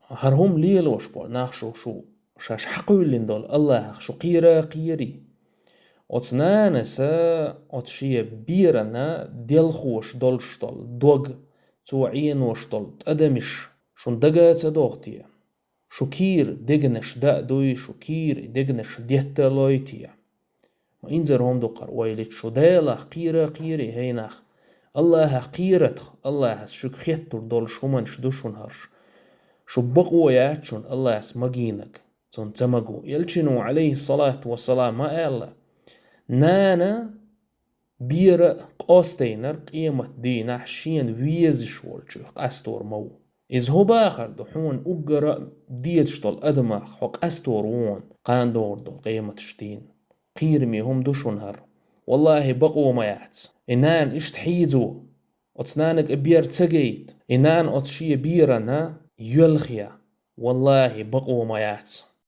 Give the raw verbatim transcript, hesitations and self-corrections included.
хӀара хӀума лелош болу нах шу, шу шаьш хьакхоьллина долу Аллахьах шу кхера а кхерий. Оцу нанас оцу шен берана делхош долуш долу дог, цо Ӏенош долу тӀадамаш шуна дага а ца догӀу те? Шу кийра дегнаш даа дуй, шу кийра и дегнаш детта а лой те? Ма инзара хӀума ду кхара ойла йича, шу Далах кхера а кхерий, хӀай нах. Аллахьах кхератах, Аллахьас шуьга хеттур долуш хӀуманаш ду шуна хӀорш. Шу бакъо яц шуна Аллахьас магийнарг, цунна ца маго. Элчано, Ӏалайхиссалату вассалам, ма аьлла: «Нана бера а къастийнарг къематдийнахь шена везаш волчух къастор ма ву». Иза хӀун бахар ду, хьуна уггара а дезаш долу адамах хьо къастор ву хьуна кхана догӀур долу къематаш дийна? Кхераме хӀума ду шуна хӀара. Валлахьи, бакъо ма яц. И нана иштта хьийзо, оцу нанага и бер ца гайта, и нана оцу шен берана йоьлхъе. Валлахьи, бакъо ма яц.